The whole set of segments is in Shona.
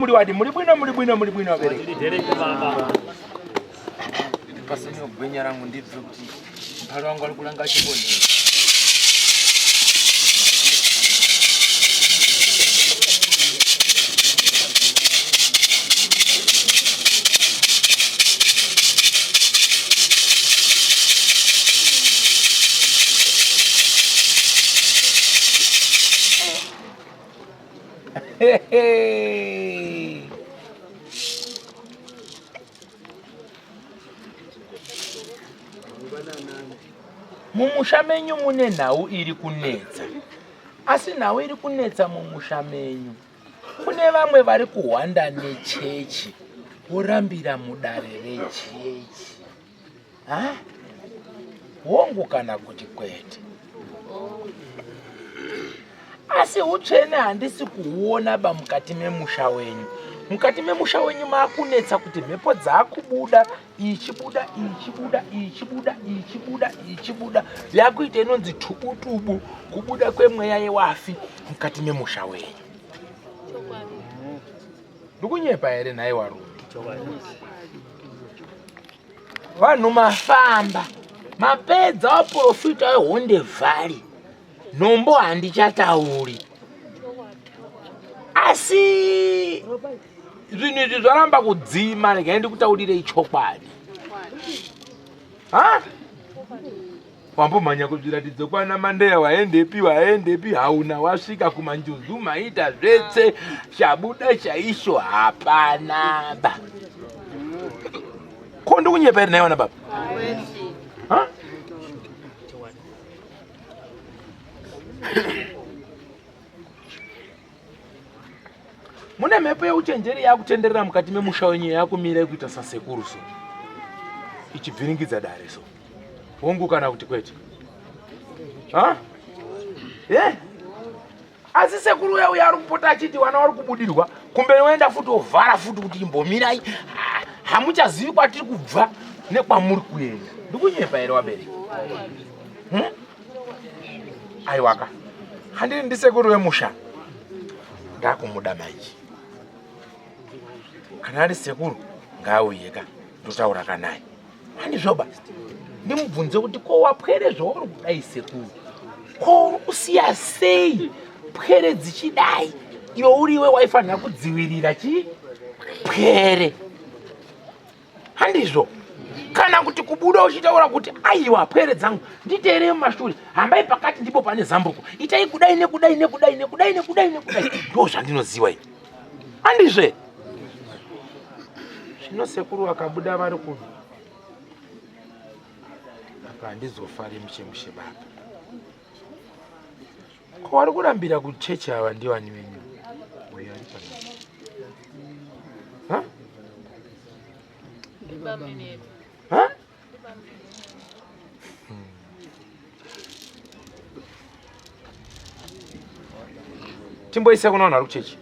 Muli wadi muli bwino muli bwino muli bwino abereki. Paseni gwenya rangu ndibve kuti mphalo wangu ari kulanga chibone. Mumusha menyu mune nhau iri kunetsa, asi nhau iri kunetsa mumusha menyu kune vamwe vari kuhwanda nechechi vorambira mudare rechechi. Ha? Hongu kana kuti kwete. Asi hutsvene handisi kuhuona ba mukati memusha wenyu. Mukati memusha wenyu makunetsa kuti mhepo dzakubuda ichibuda ichibuda ichibuda ichibuda ichibuda yakuita inonzi tubutubu kubuda kwemweya yewafi mukati memusha wenyu. Ndikunyepa here nhai warume? Vanhu mafamba mapedza vaprofita vehonde valley nhombo handichatauri asi zvinhu izvi zvaramba kudzima regai ndikutaurirei chokwadi ha wambomhanya kuzviratidzo kwana mandeya waendepi waendepi hauna wasvika kumanjuzu maita zvetse chabuda chaisho hapana ba ko ndikunyepa here naiwana baba ha? Mune mhepo yeuchenjeri yakutenderera mukati memusha wenyu yakumira kuita sasekuru so ichibviringidza dare so hongu kana kuti kwete ha yeah. Asi sekuru uya uya ari kupota achiti wana wari kubudirwa kumberi woenda futi wovhara futi kuti imbomirai hamuchazivi kwatiri kubva nekwamuri kuenda ndikunyepa here wabereki hmm? Aiwaka handiri ndisekuru vemusha ndakumuda manje kana ari sekuru ngaauyeka ndotaura kanaye handizvoba ndimubvunze kuti ko wapwere zvauri kudai sekuru ko uri kusiya sei pwere dzichidai iwe uriwe waifanira kudzivirira chii pwere Handizvo. Kana kuti kubuda uchitaura kuti aiwa pwere dzangu nditeerei mumashure hambai pakati ndipo pane zambuko itai kudai nekudai nekudai nekudai nekudai nekudai ndo zvandinoziva ini handizve zvino sekuru vakabuda vari ku apa handizofari mushe mushe baba Ko wari kurambira kuchechi ava ndiwani venyu? Uyo ari pano. Ha? Ha? Hmm. Timboisa kuna vanhu vari kuchechi.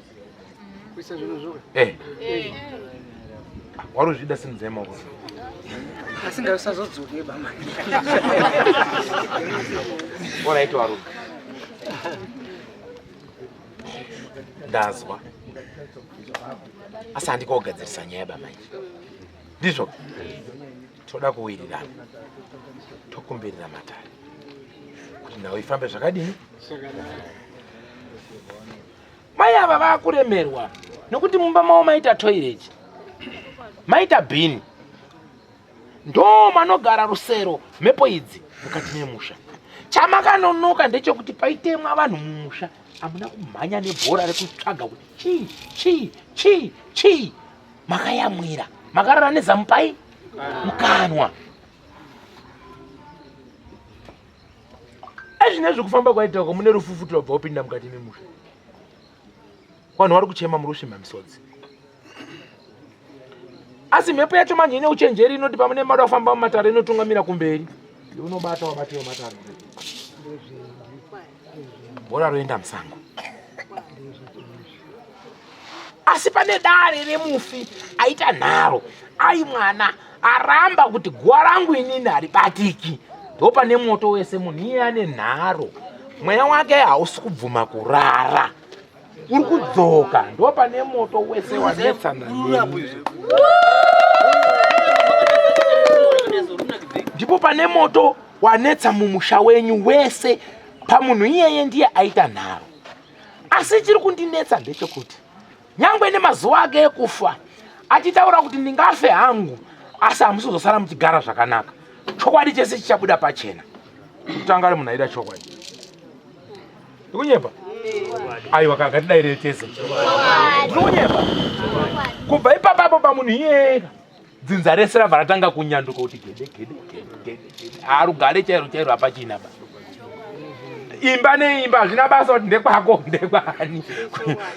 Kuisa zvinhu zvoka. Eh. Eh. Wari uzvida simudzai maoko. Asi ngausazodzoke bama. Alright warume. Ndazwa. Asi handikogadzirisa nyaya bamai. Ndizvo. Toda kuwirirana. Tokumbirira matare. Kuti nhau ifambe zvakadini? Mai ava vakuremerwa nekuti mumba mavo maita toilet, maita bhini, ndo manogara rusero mhepo idzi mukati memusha. Chamakanonoka ndechekuti paitemwa vanhu mumusha hamuna kumhanya nebhora rekutsvaga kuti chii chii chii chii, makayamwira makarara nezamu pai mukanwa. Ezvinezvi kufamba kwaita uko mune rufufuto rwabva kupinda mukati memusha. Vanhu vari kuchema muri kusvimha misodzi. Asi mhepo yacho manje ine uchenjeri inoti pamune mada kufamba mumatare inotungamira kumberi. Unobata wabatiwa matare. Bhora roenda musango. Asi pane dare remufi aita nharo ai mwana aramba kuti guwa rangu inini haribatiki ndopane moto wese munhu iye ane nharo mweya wake hausi kubvuma kurara. Uri kudzoka ndo pane moto wese wanetsana nemi. Ndipo pane moto wanetsa mumusha wenyu wese pamunhu iyeye ndiye aita nharo. Asi chiri kundinetsa ndechekuti nyangwe nemazuva ake ekufa achitaura kuti ndingafe hangu asi hamusizosara muchigara zvakanaka. Chokwadi chese chichabuda pachena. Kutanga ari munhu aida chokwadi. Ndikunyepa? Aiwa ka ngatidairei tese. Ndikunyepa? Kubva ipapapo pamunhu iyeye dzinza rese rabva ratanga kunyanduka kuti gede gede gede gede gede. Harugare chairo chairo hapachina ba. Imba neimba hazvina basa kuti ndekwako ndekwani.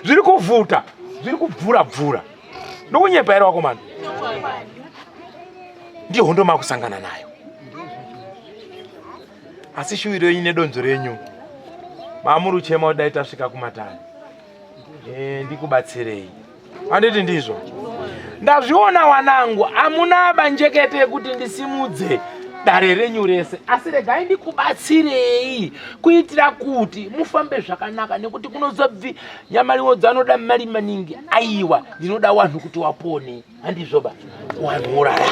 Zviri kuvhuta, zviri kubvura bvura. Ndokunyepa here wakomana? Ndiyo hondo makusangana nayo. Asi shuwiro yenyu nedonzvo renyu mamuri uchema kuti dai tasvika kumatare. Eh, ndikubatsirei. Handiti ndizvo? Ndazviona wanangu, amuna banjekete yekuti ndisimudze dare renyu rese, asi regai ndikubatsirei kuitira kuti mufambe zvakanaka, nekuti kunozobvi nyamariwo dzanoda mari maningi. Aiwa, ndinoda wanhu kuti wapone, handizvo ba? Wanhu worarama.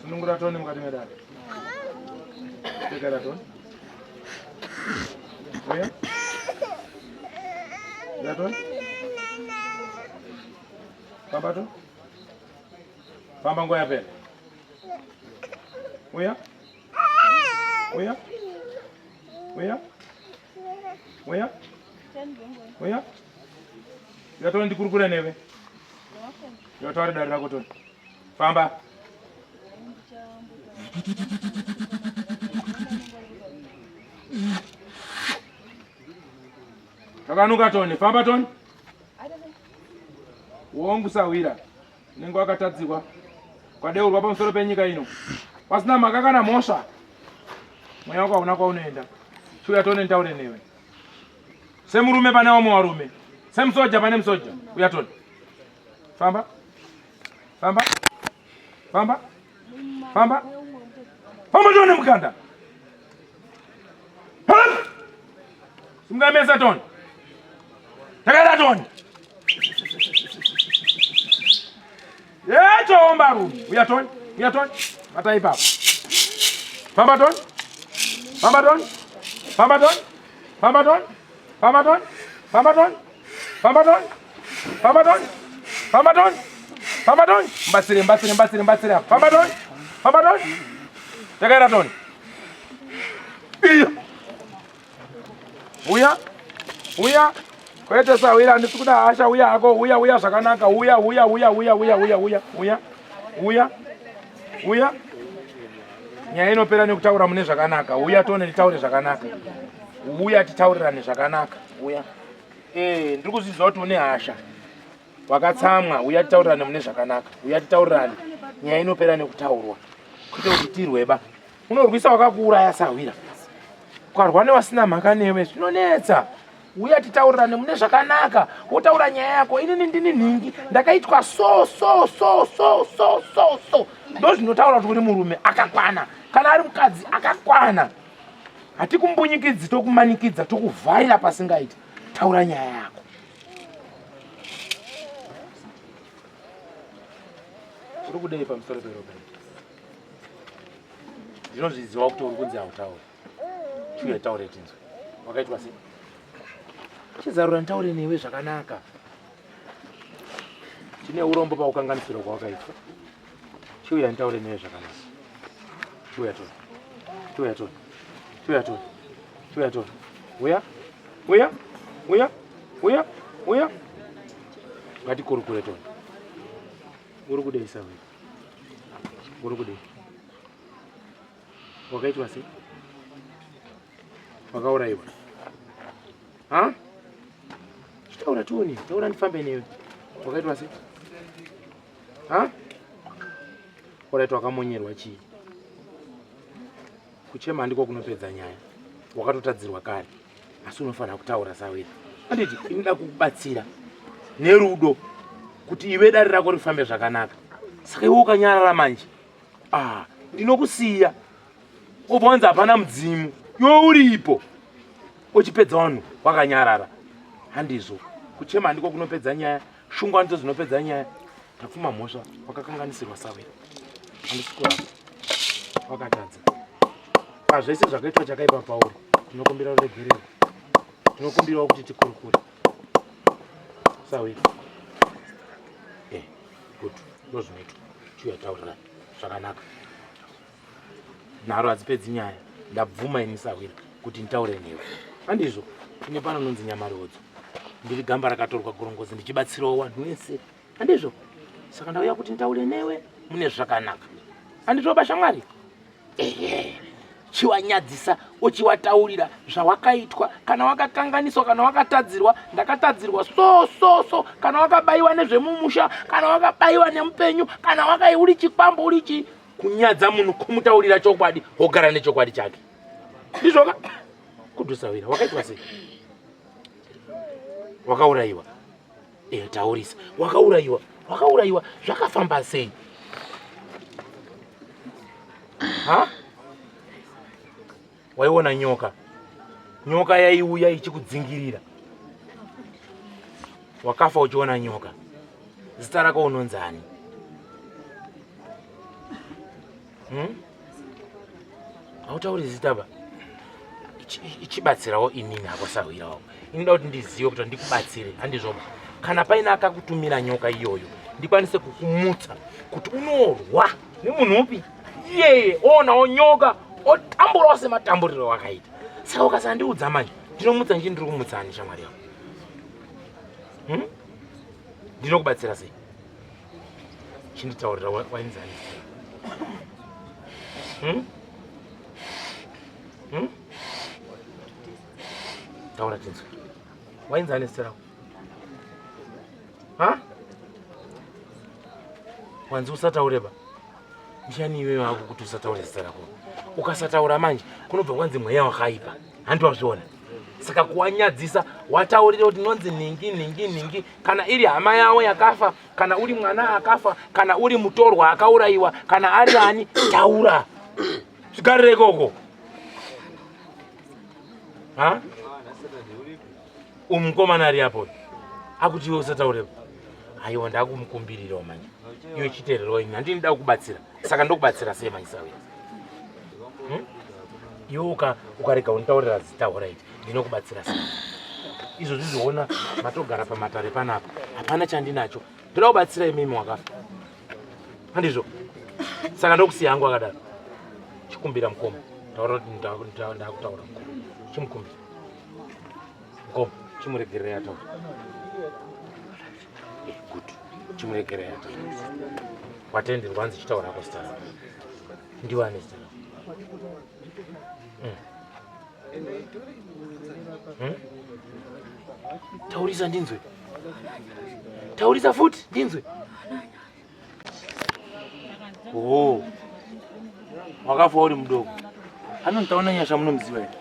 Sunungura tone mukati medare. Tekera tone. Oya. Oya tone. Famba to. Famba nguva yapera. Uya. Uya. Uya. Uya. Uya. Uya tone ndikurukure newe. Uya taure dare rako tone. Famba. Takanuka tone. Famba tone. Wongu sahwira. Unenge wakatadzirwa. Kwadeurwa pamusoro penyika ino. Pasina mhaka kana mhosva. Mweya wako hauna kwaunoenda. Chiuya tone nditaure newe. Semurume pane vamwe varume. Semusoja pane musoja. Uya tone. Famba. Famba. Famba. Famba. Famba tone mukanda. Simuka mesa tone. Takada tone. Yecho rume. Uya tone. Uya tone. Bata ipapo. Famba tone. Famba tone. Famba tone. Famba tone. Famba tone. Famba tone. Famba tone. Famba tone. Famba tone. Famba tone. Mbatsire, mbatsire, mbatsire, mbatsire. Famba tone. Famba tone. Takaira tone. Iyo. Uya. Uya. Kwete sahwira handisi kuda hasha uya hako uya uya zvakanaka uya uya uya uya uya uya uya uya uya uya nyaya inopera nekutaura mune zvakanaka uya tone titaure zvakanaka uya titaurirane zvakanaka uya eh ndiri kuzviziva kuti une hasha wakatsamwa uya titaurirane mune zvakanaka uya titaurirane nyaya inopera nekutaurwa kwete kuti tirweba unorwisa wakakuuraya sahwira ukarwa newasina mhaka newe zvinonetsa uya titaurirane mune zvakanaka wotaura nyaya yako inini ndini nhingi ndakaitwa so so so so so so so ndozvinotaura kuti uri murume akakwana kana ari mukadzi akakwana hatikumbunyikidzi tokumanikidza tokuvharira pasingaiti taura nyaya yako uri kudei pamusoro peropa ndinozviziva kuti uri kunzi hautauri chiuya taure tinzwe wakaitwa sei chizarura nditaure newe zvakanaka chine urombo pakukanganisirwa kwawakaitwa chiuya nditaure newe zvakanaka chiuya tona chiuya tona chiuya tona chiuya tona uya uya uya uya uya ngatikurukure tona uri kudei sahwira uri kudei wakaitwa sei wakaurayiwa ha chitaura tione taura ndifambe newe wakaitwa sei Ha? Alright, wakamonyerwa chii? Kuchema ndiko kunopedza nyaya. Wakatotadzirwa kare. Asi unofanira kutaura sawira. Anditi inoda kukubatsira nerudo kuti iwe dare rako rifambe zvakanaka. Saka iwe ukanyarara manje. Ah, ndinokusiya. Wobva wanzi hapana mudzimu. Iwe uripo. Uchipedza vanhu wakanyarara. Handizvo. Kuchema ndiko kunopedza nyaya. Shungu handidzo dzinopedza nyaya. Tapfuma mhosva wakakanganisirwa sawira. Handisi kuramba. Wakatadza. Pazvese zvakaitwa chakaipa pauri. Tinokumbira ruregerero. Tinokumbirawo kuti tikurukure. Sawira. Eh, good. Ndozvinoitwa. Chiuya taurira zvakanaka. Nharo hadzipedzi nyaya. Ndabvuma ini sahwira kuti nditaure newe. Handizvo, ine pano nonzi Nyamariodzo. Ndiri gamba rakatorwa gorongozi ndichibatsirawo vanhu vese. Handizvo? Saka ndauya kuti nditaure newe mune zvakanaka. Handizvo bashamwari? Ehe. Chiwanyadzisa uchiwataurira zvawakaitwa kana wakakanganiswa kana wakatadzirwa ndakatadzirwa so so so kana wakabaiwa nezvemumusha kana wakabaiwa nemupenyu kana wakai uri chikwambo uri chi kunyadza munhu kumutaurira chokwadi wogara nechokwadi chake ndizvoka kudusawira wakaitwa sei wakaurayiwa e taurisa wakaurayiwa wakaurayiwa zvakafamba sei ha waiona nyoka nyoka yaiuya ichikudzingirira wakafa uchiona nyoka zita rako unonzani hmm? hautauri zita ba ichibatsirawo inini hako sahwira wako inoda kuti ndizive kuti ndikubatsire handizvoba kana paine akakutumira nyoka iyoyo ndikwanise kukumutsa kuti unorwa nemunhu upi iyeye oonawo nyoka otamburawo sematamburiro wakaita saka ukasandiudza manje ndinomutsa nchi ndiri kumutsani shamwari yako hmm? ndinokubatsira sei chinditaurira wainzani hmm? hmm? taura tinzwe wainzani zita rako ha wanzi usataure ba ndiani iwe wako kuti usataure zita rako ukasataura manje kunobva kwanzi mweya wakaipa handi wazviona saka kuwanyadzisa wataurira kuti nonzi nhingi nhingi nhingi kana iri hama yavo yakafa kana uri mwana akafa kana uri mutorwa akaurayiwa kana ari ani taura zvigarire ikoko ha umukomana ari apo akuti iwe usataure aiwa ndakumukumbirirawo manje iwe chitererwa ini handini da kubatsira saka ndokubatsira sei manje sauya hmm? iwe ukarega unditaurira zita horaiti ndinokubatsira sei izvozvi zviona matogara pamatare panapa hapana chandinacho ndoda kubatsira imimi wakafa handizvo saka ndokusiya hangu akadaro chikumbira mukoma taura kuti ndakutaura mukoma chimukumbira mukoma chimuregerera yataura eh, good chimuregerera yataura watenderwa hanzi chitaura hako zita rako ndiwe ane zita rako mm. hmm? Taurisa ndinzwe. Taurisa futi ndinzwe. Oh. Wakafa uri mudoko. Anonitaona nyasha munomuziva here?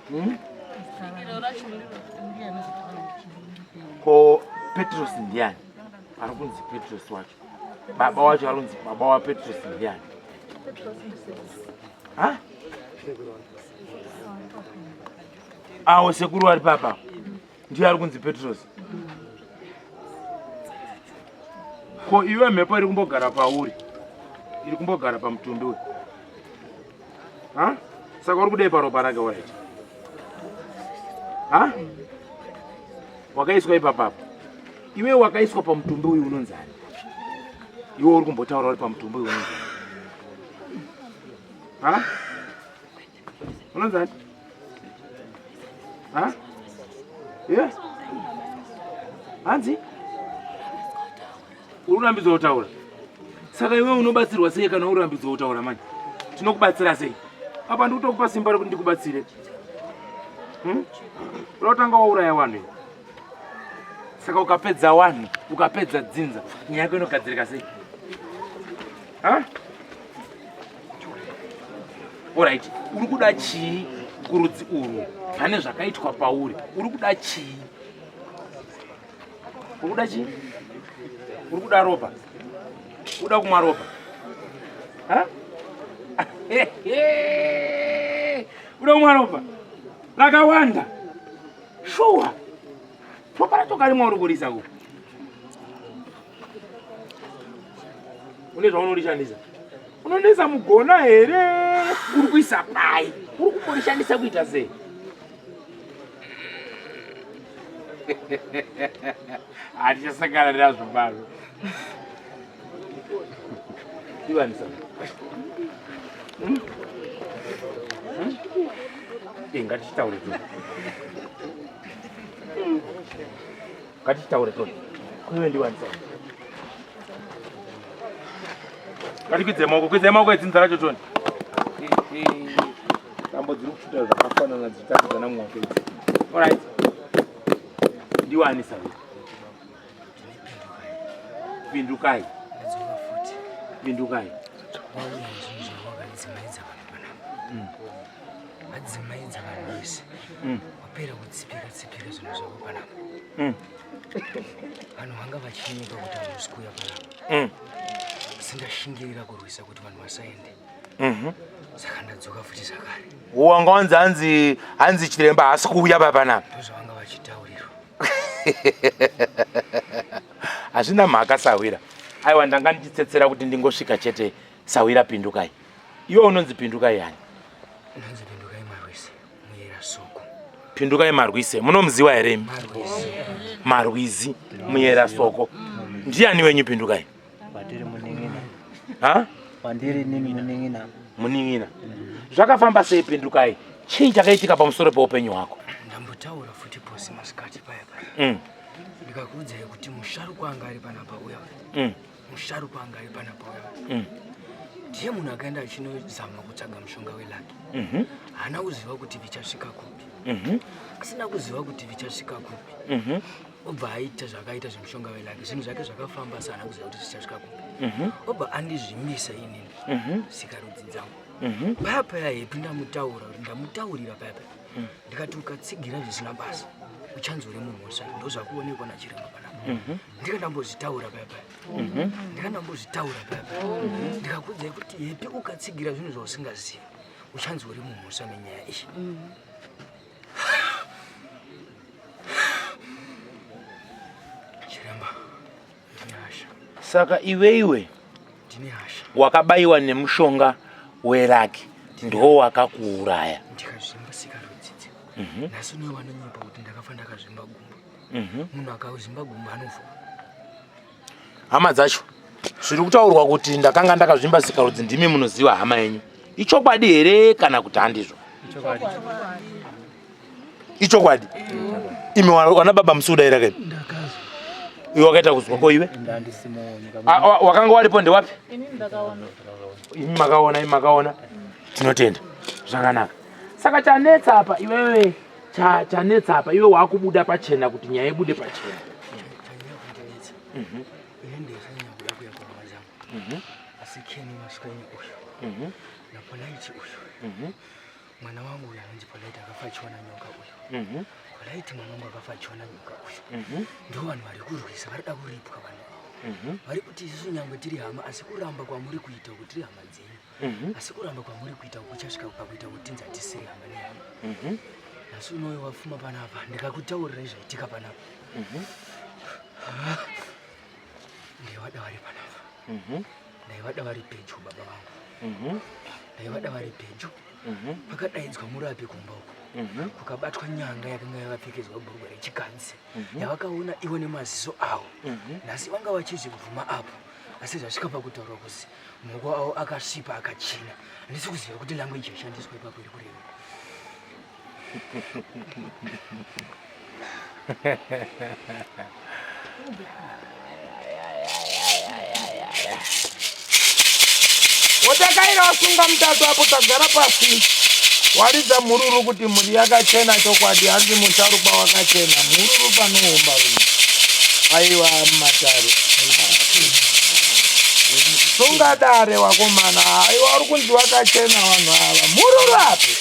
Hmm? Ko Petros ndiani? Ari kunzi Petros wacho. Baba wacho ari kunzi baba wa Petros ndiani? Ha? Awo sekuru ari papa. Ndiye ari kunzi Petros. Ko iwe mhepo iri kumbogara pauri? Iri kumbogara pamutumbi uyu. Ha? Saka uri kudei paropa rake waiti? Ha? Wakaiswa ipapapa. Iwe wakaiswa pamutumbi uyu unonzani? Iwe uri kumbotaura uri pamutumbi uyu unonzani? Ha? Unonzani? Ha? Yeah? Hanzi? Uri kurambidzwa kutaura. Saka iwe unobatsirwa sei kana urambidzwa kutaura manje? Tinokubatsira sei? Apa ndikutokupa simba rekuti ndikubatsire. Hmm? Unotanga wauraya vanhu iwe. Saka ukapedza wanhu, ukapedza dzinza, nyaya yako inogadzirika sei? Ha? Alright, uri kuda chii kurudzi urwu pane zvakaitwa pauri? Uri kuda chii? Uri kuda chii? Uri kuda ropa? Uda kumwa ropa? Ha? Uda kumwa ropa? Rakawanda. Shuwa. Ropa racho karimwa uri kurisa ku. Une zvaunorishandisa? Unonetsa mugona here? Uri kuisa pai? Uri kumborishandisa kuita sei? Hatichasangana nazvo pano. Ivanisa. Hmm? Hmm? Eh, ngatichitaure tu. Ngatichitaure tu. Kuiwe ndiwanisa. Ngatikwidze maoko, kwidze maoko edzinza racho toni. Tambo dziri kushuta zvakafanana dzichitakidzana muhope idzi. Alright. Ndiwani saka? Pindukai. Pindukai. Vadzimaidza vanhu vese. Wapera kutsipika tsipika zvinhu zvavo panapa. Vanhu vanga vachinyika kuti hamusi kuuya panapa. Asi ndashingirira kurwisa kuti vanhu vasaende. Mhm. Saka ndadzoka futi zvakare. Wanga wanzi hanzi hanzi chiremba haasi kuuya pa panapa. Ndozvavanga vachitaurirwa. Hazvina mhaka sahwira. Aiwa ndanga ndichitsetsera kuti ndingosvika chete sahwira pindukai. Iwe unonzi pindukai yani? Unonzi pindukai Marwise, muyera soko. Pindukai Marwise, munomuziwa here imi? Marwizi. Marwizi, muyera soko. Ndiani wenyu pindukai? Kwatiri munin'ina. Ha? Kwandiri nini munin'ina. Munin'ina. Zvakafamba sei pindukai? Chii chakaitika pamusoro peupenyu hwako? Ndambotaura futi pose masikati paya paya. Ndikakuudzai kuti musharukwa anga ari panapa uya. Musharukwa anga ari panapa uya. Ndiye munhu akaenda achinozama kutsvaga mushonga welaki. Haana kuziva kuti vichasvika kupi. Asina kuziva kuti vichasvika kupi. Obva aita zvakaita zvemushonga welake zvinhu zvake zvakafamba asi haana kuziva kuti zvichasvika kupi mhm. obva andizvimisa inini mhm. sikarudzi dzangu mhm. paya paya hepi ndamutaura kuti ndamutaurira paya paya mm. ndikati ukatsigira zvisina basa uchanzi uri mumhosva ndozvakuonekwa nachiremba panapa ndikandambozvitaura paya paya ndikandambozvitaura paya paya ndikakuudzai kuti hepi ukatsigira zvinhu zvausingazivi uchanzi uri mumhosva nenyaya iyi. Chiremba, ndine hasha. Saka iweiwe Ndine hasha. wakabayiwa nemushonga weraki ndo wakakuuraya. Ndikazvimba sikarudzi. Nhasi unoyo vanonyepa kuti ndakafa ndakazvimba gumbo. Munhu akazvimba gumbo anofa. Hama dzacho zviri kutaurwa kuti ndakanga ndakazvimba sikarudzi ndimi munoziva hama yenyu. Ichokwadi here kana kuti handizvo? Ichokwadi. Imi wana baba musudaira kai? Iwe wakaita kuzwa ko iwe? Wakanga waripo ndewapi? Imi makaona, imi makaona. Tinotenda. Zvakanaka. Saka chanetsa apa iwewe chanetsa apa iwe wakubuda pachena kuti nyaya ibude pachena. Asi Kenny Maswenye uyu naPolite uyu mwana wangu uyu anonzi Polite akafa achiona nyoka uyu. Polite mwana wangu akafa achiona nyoka uyu. Ndo vanhu vari kurwisa vari kuda kuripwa vanhu ava. Vari kuti isusu nyangwe tiri hama asi kuramba kwamuri kuita uku tiri hama dzenyu. Asi kuramba kwamuri kuita uku kuchasvika pakuita kuti tinzi hatisiri hama nehama. Nhasi unoyo wafuma panapa ndikakutaurirai zvaitika panapa. Ndaivada vari panapa. Ndaivada vari pedyo baba vangu. Ndaivada vari pedyo. Pakadaidzwa murapi kumba uko. Kukabatwa nyanga yakanga yakapfekedzwa bhurugwa rechikadzi. Yavakaona ivo nemaziso avo. Nhasi vanga vachizvibvuma apo. Asi zvasvika pakutaurwa kuzi maoko avo akasvipa akachena. Handisi kuziva kuti language yashandiswa ipapo iri kureva. Wotakaira wasunga mutatu apo tagara pasi waridza mhururu kuti mhuri yakachena chokwadi hanzi musharukwa wakachena mhururu panoumba rume. Aiwa, matare sungadare wakomana. Aiwa, uri kunzi wakachena vanhu ava mururapi.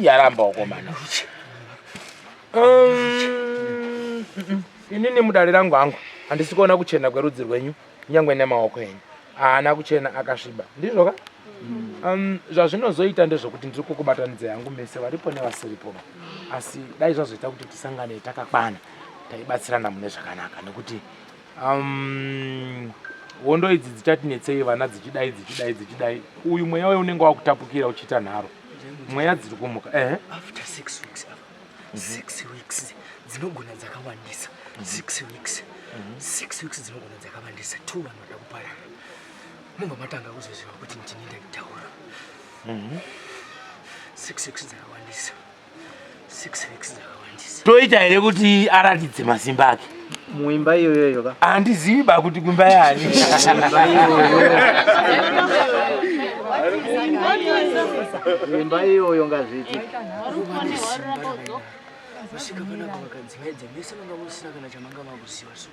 Yaramba wakomana. Inini mudare rangu hangu handisi kuona kuchena kwerudzi rwenyu, nyangwe nemaoko enyu haana kuchena, akasviba. Ndizvo ka? Zvazvinozoita ndezvokuti ndiri kukubatanidza yangu mese varipo nevasiripo, asi dai zvazoita kuti tisangane takakwana, taibatsirana mune zvakanaka, nekuti hondo idzi dzichatinetsei vana, dzichidai dzichidai dzichidai. Uyu mweya uyu unenge wakutapukira uchiita nharo, mweya dziri kumuka, ehe. After 6 weeks apa, 6 weeks dzinogona dzakawandisa, 6 weeks, 6 weeks dzinogona dzakawandisa. Two vanhu vada kuparara, mubva matanga kuzoziva kuti ndini ndaitaura. 6 weeks dzakawandisa, 6 weeks dzakawandisa. Toita here kuti aratidze masimba ake? Muimba iyoyoyo ka? Handizivi ba kuti kumba yani. Imba iyoyo, imba iyoyo ngazviiti. Kusvika panapa vakadzimaidza mese, manga musina kana chamanga makuziva, so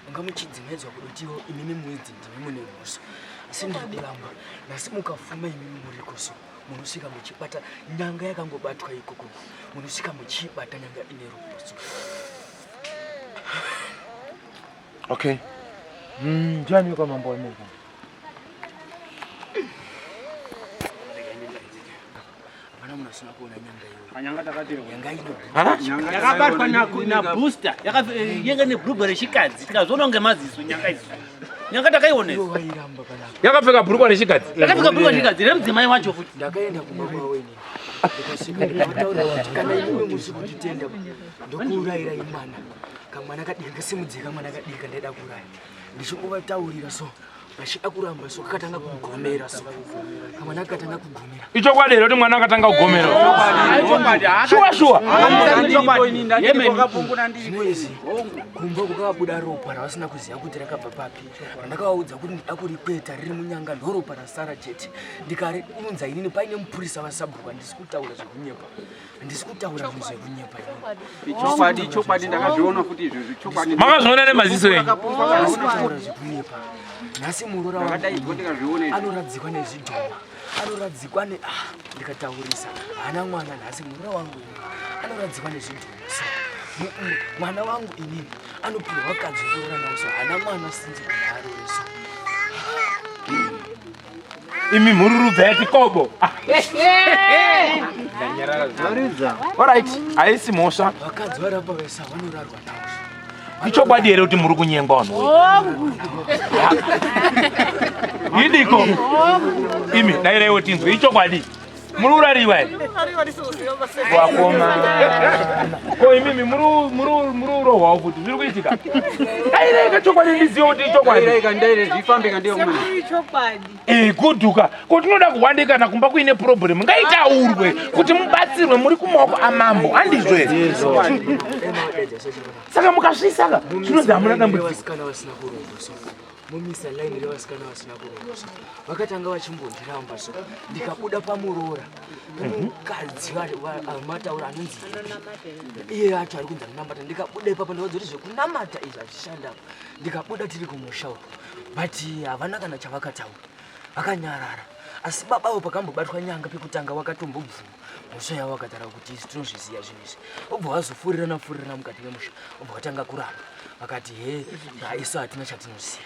manga muchidzimaidzwa kudotiwo imimi muidzi ndimi mune mhosva, asi ndiri kuramba. Nhasi mukafuma imimi muriko, so munosvika muchibata nyanga yakangobatwa ikoko, munosvika muchiibata nyanga ine ropa so. Okay. Ndiani wekwamambo wemuku? Hapana munhu asina kuona nyanga iyoyo. Nyanga takatirwa. Nyanga ino Yakabatwa nabooster yenge nebhurugwa rechikadzi, tikazviona kunge maziso. Nyanga idzo, nyanga takaionesa. Ivo vairamba panapa. Yakapfeka bhurukwa rechikadzi? Yakapfeka bhurugwa rechikadzi remudzimai wacho futi. Ndakaenda kumba kwavo inini, ndikasvika ndikavataurira kuti kana imimi musi kunditenda, ndokuurayirai mwana, kamwana kadiki kasimudzika, kamwana kadiki kandaida kuuraya. Ndichingovataurira so, vachida kuramba, so kakatanga kugomera, so kamwana kakatanga kugomera. Ichokwadi here kuti mwana akatanga kugomera? Shuwa shuwa? Zvinoizvi kumba kukavabuda ropa ravasina kuziva kuti rakabva papi. Randakavaudza kuti ndida kurikweta riri munyanga, ndoropa rasara chete. Ndikariunza inini paine mupurisa vasabhuka. Ndisi kutaura zvekunyepa, handisi kutaura zvinhu zvekunyepa inini. Chokwadi, chokwadi, ndakazviona futi izvozvo, chokwadi. Makazviona nemaziso enyu? Handisi kutaura zvekunyepa. Nhasi muroora wangu Ndakadaidzwa ndikazviona izvi. anoradzikwa nezvidhoma, anoradzikwa ne, ah, ndikataurisa haana mwana. Nhasi muroora wangu inini anoradzikwa nezvidhoma, so mwana wangu inini anopiwa vakadzi vekuroora navo, so haana mwana sinzi kunhaarore so. Imi mhururu bva yati kobo. Varidza. Alright, haisi mhosva. Vakadzi varapa vese vanorarwa navo. Ichokwadi here kuti muri kunyengwa vanhu? Idiko imi, daireiwo tinzwe. Ichokwadi muri urariwa here wakomana? Ko imimi muri urohwawo futi? Zviri kuitika, daireika chokwadi, ndizive kuti ichokwadi. Ndaire zvifambe kandiyo mwana. Kudhuka ko tinoda kuwandikana kumba kuine problem, ngaitaurwe kuti mubatsirwe. Muri kumaoko amambo, handizvo here? Saka mukasvisaka zvinonzi hamuna dambudziko. Vasikana vasina kuromba, so mumisa line revasikana vasina kuromba. So vakatanga vachimbondiramba, so ndikabuda pamuroora mukadzi mataura anonzi Happy. Iye acho ari kunzi anonamata. Ndikabuda ipapo ndikaudza kuti zvekunamata izvi hazvishanda apa. Ndikabuda tiri kumusha uko, but havana kana chavakataura, vakanyarara. Asi babavo pakambobatwa nyanga pekutanga wakatombobvuma mhosva yavo, vakataura kuti isu tinozviziva zvinhu izvi. Obva wazofurirana furirana mukati memusha, obva watanga kuramba, vakati he, ha, isu hatina chatinoziva.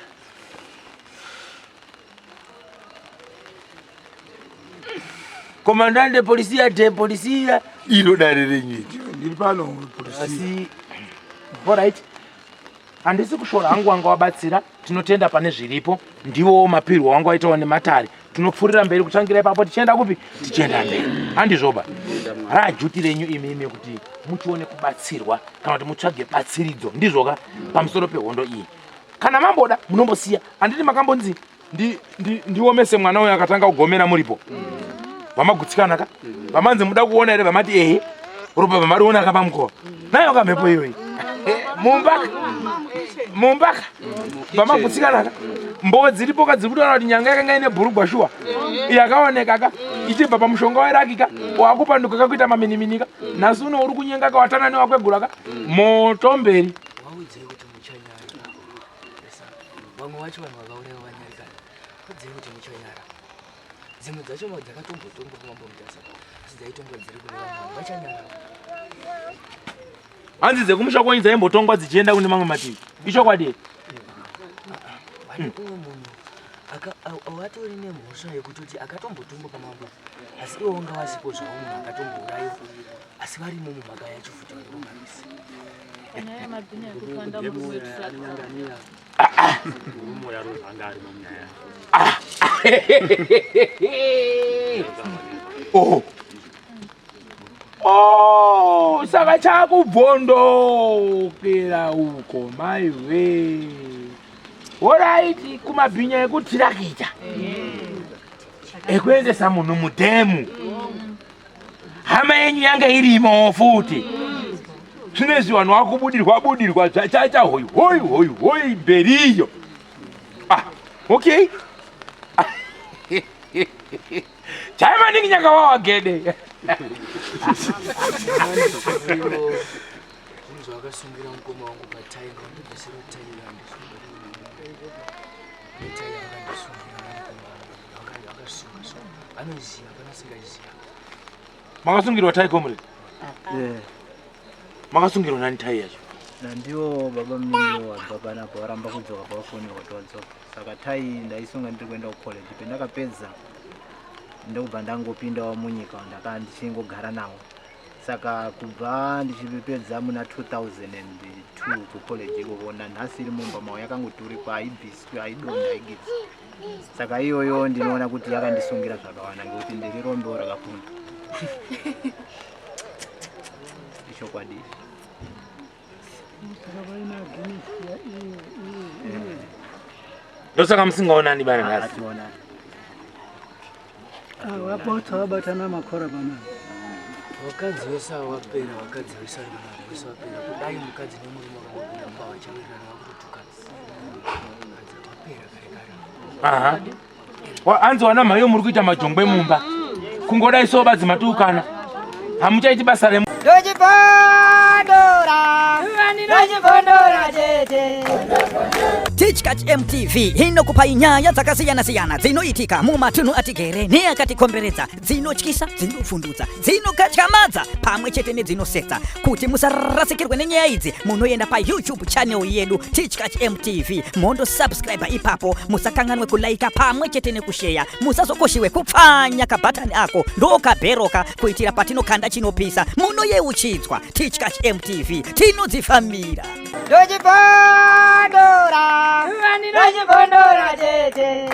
Comandante, policía de policía, iro dare renyu iri. Ndiri pano, polisi. Asi alright, handisi kushora hangu, wanga wabatsira, tinotenda pane zviripo. Ndiwo mapirwo wanga waitawo nematare. Tinopfuurira mberi kutangira ipapo tichienda kupi? Tichienda mberi, handizvoba? Rajuti renyu imimi kuti muchione kubatsirwa kana kuti mutsvage batsiridzo, ndizvoka? Pamusoro pehondo iyi, kana mamboda munombosiya. Handiti makambonzi ndiomese mwana uyo akatanga kugomera muripo, vamagutsikana ka? Vamanzi muda kuona here? Vamati ehe, ropa vamariona ka pamukova nayo kamhepo iyoyi mumbaka mumbaka, vamagutsikana ka? Mbovo dziripo ka, dziri kutaura kuti nyanga yakanga ine bhurugwa shuwa, yakaoneka ka ichibva pamushonga weraki ka, wakupanduka kakuita maminiminika. Nhasi uno uri kunyenga ka, watana newakwegura ka, moto mberi. Waudzei kuti muchanyanya. Vamwe vacho vanhu vakauraiwa vanyarikana. Vadzei kuti muchanyara. Dzimwe dzacho dzakatombotongwa kumambo Mutasa asi dzaitongwa dziri kune vamwe vanhu vachanyara. Hanzi dzekumusha kwenyu dzaimbotongwa dzichienda kune mamwe mativi. Ichokwadi here? Pane umwe munhu watori nemhosva yekutoti akatombotongwa pamambo asi iwo wanga wasipo zvavo munhu akatombourayiwa asi varimo mumhaka yacho futi vari kumarisi. Oh. Oh, saka chakubvondokera uko maiwe. Horaiti kumabhinya ekutirakita. Ekuendesa munhu mudhemu. Hama yenyu yanga irimo futi. Zvinezvi vanhu vakubudirwa budirwa zvachacha hoi hoi hoi hoi mberiyo. Ah, okay. Chai maningi nyanga wawa gede. Zvinhu zvakasungira mukoma wangu patai ngandibvisira tai yandisungira. Tai yakandisungira mukoma wangu. Akasunga so. Anoziva kana asingaziva. Makasungirwa tai comrade? Eh. Makasungirwa nani tai yacho? Nandiwo baba munini wabva panapa waramba kudzoka pafoni kuti wadzoka. Saka tai ndaisunga ndiri kuenda kucollege pendakapedza ndokubva ndangopindawo munyika ndaka ndichingogara nawo. Saka kubva ndichipedza muna 2002 kucollege ikoko nanhasi iri mumba mawo yakangoturikwa haibviswi haidonhi haigezwi. Saka iyoyo ndinoona kuti yakandisungira zvakawanda ngekuti ndiri rombe rakafunda. Ichokwadi. Ndosaka musingaonani bana nhasi. Hationani. Vapotsa vabatana makora pana. Vakadzi vese ava vapera, vakadzi vese vari panapa vese vapera. Kudai mukadzi nemurume vakangopinda mumba vachawirirana vakutotukana. Vakadzi vapera kare kare. Aha. Hanzi wana mhayo muri kuita majongwe mumba. Kungodai so badzi matukana. Hamuchaiti basa remu. Tichkach MTV inokupai nyaya dzakasiyana-siyana dzinoitika mumatunhu atigere neakatikomberedza, dzinotyisa, dzinovhundutsa, dzinokatyamadza pamwe chete nedzinosetsa. Kuti musarasikirwe nenyaya idzi, munoenda paYouTube channel yedu Tichkach MTV mondo subscribe ipapo. Musakanganwe kulaika pamwe chete nekusheya. Musazokoshiwe kupfanya kabhatani ako ndokabheroka kuitira patinokanda chinopisa munoyeuchidzwa. Tichkach MTV tinodzifambira. Ndochibondora, ndochibondora tete.